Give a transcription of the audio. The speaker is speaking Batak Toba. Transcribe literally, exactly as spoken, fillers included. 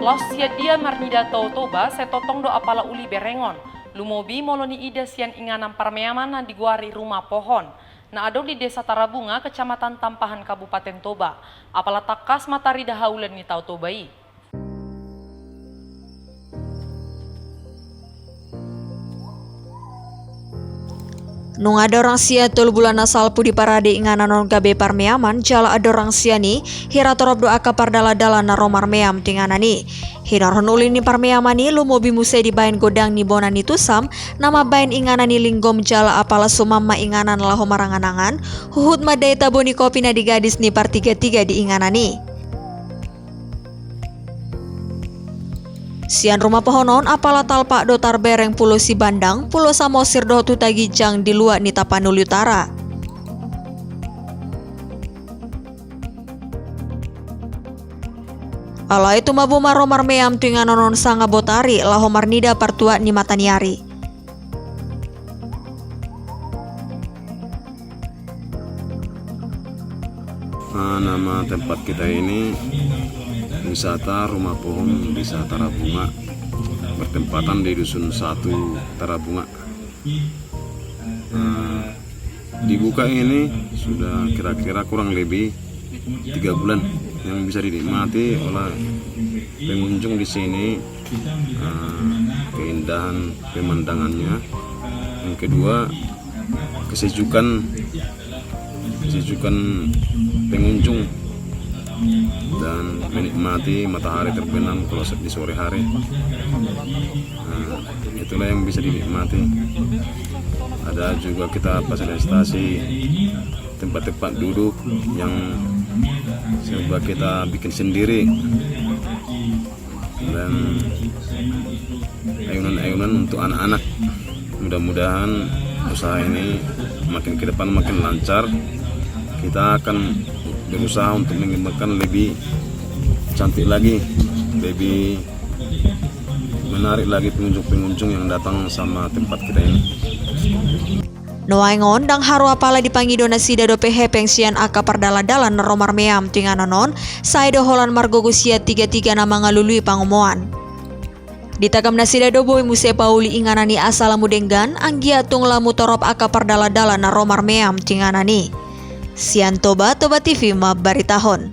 Laos sian dia marnida Tao Toba, sai tongtong do apala uli berengon, lumobi molo niida sian inganan parmeaman na digoari Rumah Pohon, na adong di Desa Tarabunga, Kecamatan Tampahan, Kabupaten Toba. Apala tangkas ma tarida haulan ni Tao Toba i. Nunga dorang sian tolu bulan na salpu diparade inganan on gabe parmeaman, jala andorang sian i, hira torop do angka pardaladalan na ro marmeam tu inganan i. Hinorhon uli ni parmeaman i, lumobi muse dibaen godang ni bona ni tusam, na mambaen inganan i linggom jala apala suman ma inganan laho maranganangan, huhut mandai tabo ni kopi na digadis ni partigatiga di inganan i. Sian Rumah Pohon on apala talpak do tarbereng Pulo Sibandang, Pulo Samosir dohot Huta Ginjang di luat ni Tapanuli Utara. Alai tumabo ma ro marmeam tu inganan on sanga botari laho marnida partuat ni mataniari. Nah, nama tempat kita ini wisata Rumah Pohon Desa Tarabunga, bertempatan di Dusun Satu Tarabunga. Nah, dibuka ini sudah kira-kira kurang lebih tiga bulan, yang bisa dinikmati oleh pengunjung di sini, eh, keindahan pemandangannya. Yang kedua, kesejukan, kesejukan pengunjung dan menikmati matahari terbenam kalau se-, di sore hari. Nah, itulah yang bisa dinikmati. Ada juga kita fasilitasi tempat-tempat duduk yang serba kita bikin sendiri, dan ayunan-ayunan untuk anak-anak. Mudah-mudahan usaha ini makin ke depan makin lancar. Kita akan berusaha untuk mengembangkan lebih cantik lagi, lebih menarik lagi pengunjung-pengunjung yang datang sama tempat kita ini. Nuaeng on, ndang haru apala dipangido nasida dope hepeng sian angka pardaladalan na ro marmeam tu inganan on, sai do holan margogo sian tigatiga na mangalului pangomoan. Ditagam nasida do boi muse pauli inganan i asa lamu denggan, anggiat tung lamu torop angka pardaladalan na ro marmeam tu inganan i. Sian Toba, Toba T V mambaritahon.